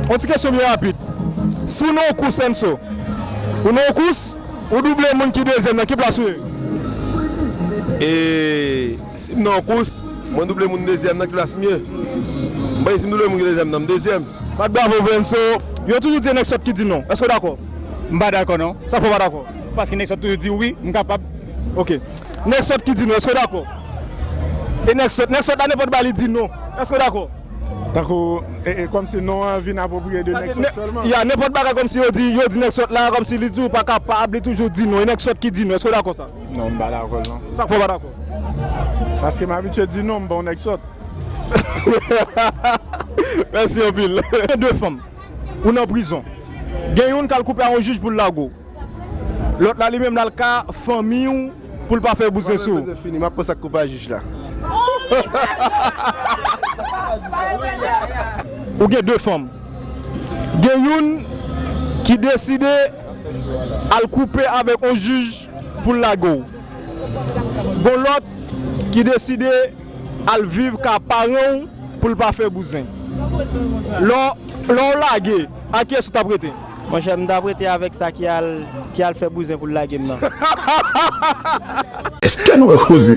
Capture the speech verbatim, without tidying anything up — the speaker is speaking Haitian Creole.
Yon ti kesyon byen rapid. Si w nan yon kous, Enso, ou nan yon kous, ou double moun ki dezyèm nan, ki plas ou ye? E si m nan yon kous, mwen double moun dezyèm nan, ki plas m ye? M panse si m double moun ki dezyèm nan, m dezyèm. Bat bravo pou Enso. Yo toujou di e nèg sòt ki di non. Èske w dakò? M pa dakò non. Sa fè w pa dakò? Paske nèg sòt toujou di wi, m kapab. Ok. Nèg sòt ki di non. Èske w dakò? E nèg sòt, nèg sòt la nenpòt bagay li di non. Èske w dakò? Tankou, e, e, kòmsi non an vin apwopriye de nèg sòt sèlman. Ya, nenpòt bagay kòmsi yo di, yo di nèg sòt la, kòmsi li di w pa kapab, li toujou di non. E nèg sòt ki di non. Èske w dakò sa? Non, m pa dakò non. Sa k fè w pa dakò? Paske m abitye di non, m pa yon nèg sòt. Mèsi anpil. Gen de fanm. Ou nan prizon. Gen youn k al koupe a yon jij pou l lage w. Lòt la li menm l al ka fanmi w pou l pa fè bouzen sou ou. Fini, m ap pran sa k koupe a jij la. Ou gen de fanm. Gen youn ki deside al koupe avèk yon jij pou l lage w. Gon lòt ki deside al viv ka paran w pou l pa fè bouzen. Lè w, lè w lage, ak kiyès ou t ap rete? Monchè, m t ap rete avèk sa ki al, ki al fè bouzen pou l lage m nan. Èske nou wè koze?